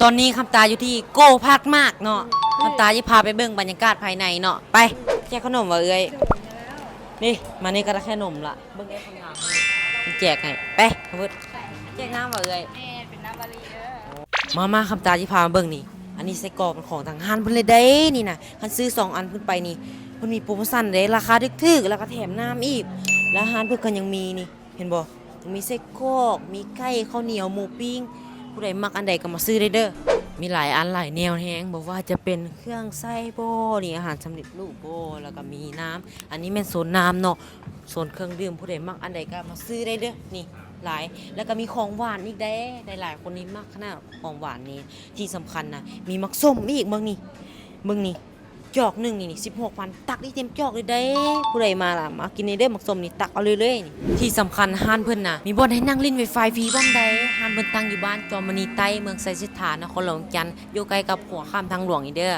ຕອນນີ້ຄຳຕາຢູ່ທີ່ Go Park Mart ເນາະ. ຄຳຕາຈະພາໄປເບິ່ງບັນຍາກາດພາຍໃນເນາະ. ໄປ ແຈກຂະໜົມວ່າເອື້ອຍ. ນີ້ ມານີ້ກໍໄດ້ຂະໜົມລະ. ເບິ່ງໄອ້ຄຳງາມນີ້ ແຈກໃຫ້. ໄປ ຄຳເບີດ ແຈກນ້ຳວ່າເອື້ອຍ. ແມ່ນ ເປັນນ້ຳບາລີເດີ. ມາ ມາ ຄຳຕາຊິພາມາເບິ່ງນີ້. ອັນນີ້ໄສ້ກອກເປັນຂອງທາງຮ້ານເພິ່ນເລີຍເດ້ນີ້ນະ. ຄັນຊື້ສອງອັນຂຶ້ນໄປນີ້ ເພິ່ນມີໂປຣໂມຊັນເດ້ ລາຄາຖືກໆ ແລ້ວກໍແຖມນ້ຳອີກ. ແລ້ວຮ້ານເພິ່ນກໍຍັງມີນີ້ ເຫັນບໍ່? ມີໄສ້ກອກ ມີໄກ່ ເຂົ້າໜຽວ ໝູປີ້ງ. ຜູ້ໃດມັກອັນໃດກໍມາຊື້ໄດ້ເດີ. ມີຫຼາຍອັນຫຼາຍແນວແຮງ ບໍ່ວ່າຈະເປັນເຄື່ອງໃຊ້ບໍ ນີ້ ອາຫານສຳເລັດຮູບບໍ ແລ້ວກໍມີນ້ຳ. ອັນນີ້ແມ່ນໂຊນນ້ຳເນາະ ໂຊນເຄື່ອງດື່ມ. ຜູ້ໃດມັກອັນໃດກໍມາຊື້ໄດ້ເດີ ນີ້ຫຼາຍ. ແລ້ວກໍມີຂອງຫວານອີກເດ້ ຫຼາຍໆຄົນນີ້ມັກຂະໜາດຂອງຫວານນີ້. ທີ່ສຳຄັນນະ ມີໝາກສົ້ມອີກ. ເບິ່ງນີ້ ເບິ່ງນີ້ ຈອກໜຶ່ງນີ້ ສິບຫົກພັນ ຕັກໄດ້ເຕັມຈອກເລີຍເດ້. ຜູ້ໃດມາລະ ມາກິນນີ້ເດີ ໝາກສົ້ມນີ້ ຕັກເອົາເລີຍໆ. ທີ່ສຳຄັນຮ້ານເພິ່ນນະ ມີບ່ອນໃຫ້ນັ່ງຫຼິ້ນໄວຟາຍຟຣີພ້ອມໃດ໋. ຮ້ານເພິ່ນຕັ້ງຢູ່ບ້ານຈອມມະນີໃຕ້ ເມືອງໄຊເສດຖາ ນະຄອນຫຼວງວຽງຈັນ ຢູ່ໃກ້ກັບຂົວຂ້າມທາງຫຼວງນີ້ເດີ.